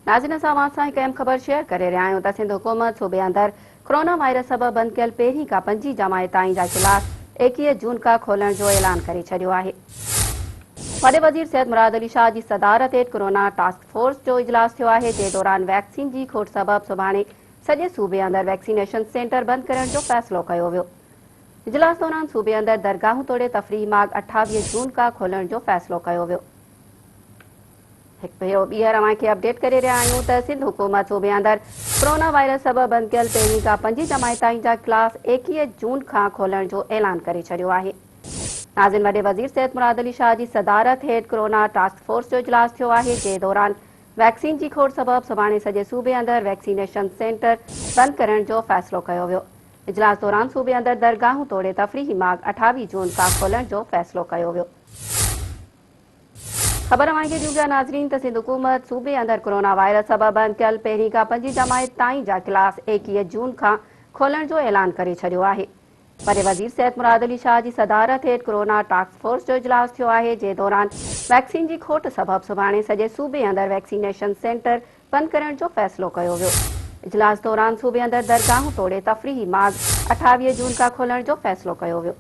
ناظرين اسان اوهان سان هڪ اهم خبر شيئر ڪري رهيا آهيون ته سنڌ حڪومت صوبي اندر ڪرونا وائرس سبب بند ڪيل پهرين کان پنجين جماعت تائين جا ڪلاس 21 جون کان کولڻ جو اعلان ڪري ڇڏيو آهي. وڏي وزير سيد مراد علي شاهه جي صدارت هيٺ ڪرونا ٽاسڪ فورس جو اجلاس ٿيو آهي جنهن دوران ويڪسين جي کوٽ سبب سڀاڻي سڄي صوبي اندر ويڪسينيشن سينٽر بند ڪرڻ جو فيصلو ڪيو ويو. اجلاس دوران صوبي اندر درگاهون توڙي تفريحي ماڳ 28 جون کان کولڻ جو فيصلو ڪيو ويو. هڪ ڀيرو ٻيهر اوهان کي اپڊيٽ ڪري رهيا آهيون ته سنڌ حڪومت صوبي اندر ڪرونا وائرس سبب بند ڪيل پهرين کان پنجين جماعت تائين جا ڪلاس 21 جون کان کولڻ جو اعلان ڪري ڇڏيو آهي. ناظم وڏي وزير سيد مراد علي شاهه جي صدارت هيٺ ڪرونا ٽاسڪ فورس جو اجلاس ٿيو آهي جنهن دوران ويڪسين جي کوٽ سبب سڀاڻي سڄي صوبي اندر ويڪسينيشن سينٽر بند ڪرڻ جو فيصلو ڪيو ويو. اجلاس دوران صوبي اندر درگاهون توڙي تفريحي ماڳ 28 جون کان کولڻ جو فيصلو ڪيو ويو. خبر اوهان کي ڏيون پيا ناظرين ته سنڌ حڪومت صوبي اندر ڪرونا وائرس سبب بند ڪيل پهرين کان پنجين جماعت تائين جا ڪلاس 21 جون کان کولڻ جو اعلان ڪري ڇڏيو آهي. وڏي وزير سيد مراد علي شاهه جي صدارت هيٺ ڪرونا ٽاسڪ فورس جو اجلاس ٿيو آهي جنهن دوران ويڪسين جي کوٽ سبب سڀاڻي سڄي صوبي اندر ويڪسينيشن سينٽر بند ڪرڻ جو فيصلو ڪيو ويو. اجلاس دوران صوبي اندر درگاهون توڙي تفريحي ماڳ 28 جون کان کولڻ جو فيصلو ڪيو ويو.